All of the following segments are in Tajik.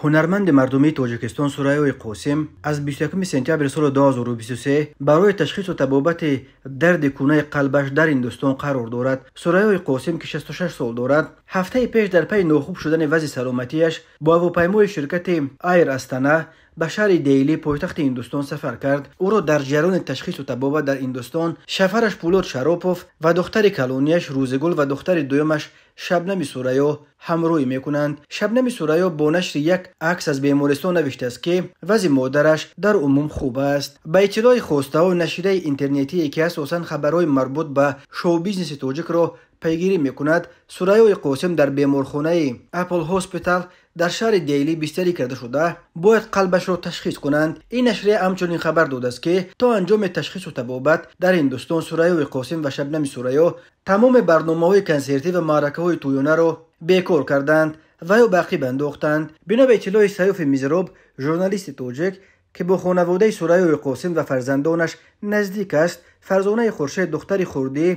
Ҳунарманди мардумии Тоҷикистон Сурайёи Қосим аз 21 сентябри соли 2023 барои ташхису табобати дарди кунаи қалбаш дар Ҳиндустон қарор дорад. Сурайёи Қосим, ки 66 сол дорад, ҳафтаи пеш дар пайи нохуб шудани вазъи саломатиаш бо ҳавопаймои ширкати Айр Астана ба шаҳри Дели, пойтахти Ҳиндустон, сафар кард. Ӯро дар ҷараёни ташхису табобат дар Ҳиндустон шавҳараш Пулод Шаропов ва духтари калонияш Рӯзигул ва духтари дуюмаш Шабнами Сурайё ҳамроҳӣ мекунанд. Шабнами Сурайё бо нашри як акс аз бемористон навиштааст, ки вазъи модараш дар умум хуб аст. Ба иттилои хостаҳо, нашрияи интернетие, ки асосан хабарҳои марбут ба шоу-бизнеси тоҷикро пайгирӣ мекунад, Сурайёи Қосим дар беморхонаи Apple Hospital дар шаҳри Дели бистарӣ карда шуда, бояд қалбашро ташхис кунанд. Ин нашрия ҳамчунин хабар додааст, ки то анҷоми ташхису табобат дар Ҳиндустон Сурайёи Қосим ва Шабнами Сурайё тамоми барномаҳои консертӣ ва маъракаҳои тӯёнаро бекор карданд ва ё ба ақиб андохтанд. Бино ба иттилои Саёфи Мизроб, журналисти тоҷик, ки бо хонаводаи Сурайёи Қосим ва фарзандонаш наздик аст, Фарзонаи Хуршед, духтари хурдӣ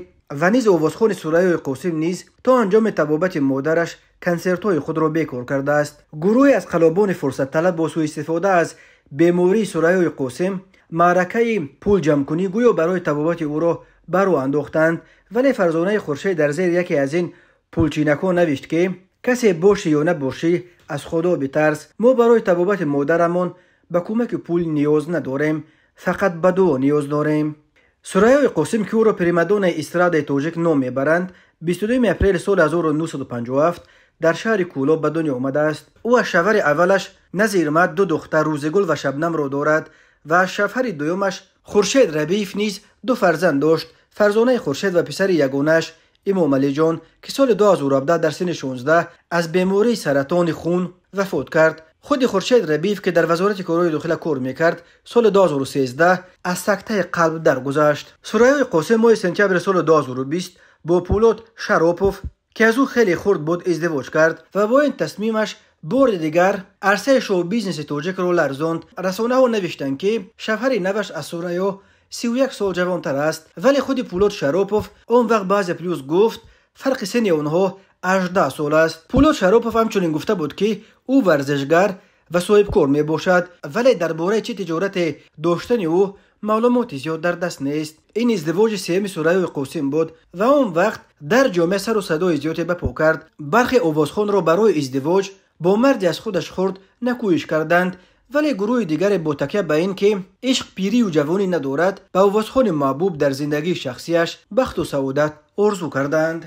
ва низ овозхони Сурайёи Қосим, низ то анҷоми табобати модараш консертҳои худро бекор кардааст. Гурӯҳе аз қалобони фурсатталаб бо сӯистифода аз бемории Сурайёи Қосим маъракаи пулҷамъкунӣ гӯё барои табобати ӯро ба рӯ андохтанд, вале Фарзонаи Хуршед дар зери яке аз ин пулчинакҳо навишт, ки касе бошӣ ё набошӣ, аз Худо битарс, мо барои табобати модарамон ба кӯмаки пул ниёз надорем, фақат ба дуо ниёз дорем. Сурайёи Қосим, ки ӯро примадоннаи эстрадаи тоҷик ном мебаранд, 22 апрели соли 1957 дар шаҳри Кӯлоб ба дунё омадааст. Ӯ аз шавҳари аввалаш Назирмад ду духтар, Рӯзигул ва Шабнамро дорад ва аз шавҳари дуюмаш Хуршед Рабиев низ ду фарзанд дошт: Фарзонаи Хуршед ва писари ягонааш Имомалиҷон, ки соли 2017 дар синни 16 аз бемории саратони хун вафот кард. Худи Хуршед Рабиев, ки дар Вазорати корҳои дохила кор мекард, соли 2013 аз сактаи қалб даргузашт. Сурайёи Қосим моҳи сентябри соли 2020 бо Пулод Шаропов, ки аз ӯ хеле хурд буд, издивоҷ кард ва бо ин тасмимаш бори дигар арсаи шоу-бизнеси тоҷикро ларзонд. Расонаҳо навиштанд, ки шавҳари наваш аз Сурайё 31 сол ҷавонтар аст, вале худи Пулод Шаропов он вақт ба Азия Плюс гуфт, фарқи синни онҳо 18 сол аст. Пулод Шаропов ҳамчунин гуфта буд, ки ӯ варзишгар ва соҳибкор мебошад, вале дар бораи чӣ тиҷорате доштани ӯ маълумоти зиёд дар даст нест. Ин издивоҷи сеюми Сурайёи Қосим буд ва он вақт дар ҷомеа сару садои зиёде ба по кард. Бархе овозхонро барои издивоҷ бо марде аз худаш хурд накӯиш карданд, вале гурӯҳи дигаре бо такя ба ин ки ишқ пирию ҷавонӣ надорад, ба овозхони маҳбуб дар зиндагии шахсияш бахту саодат орзу карданд.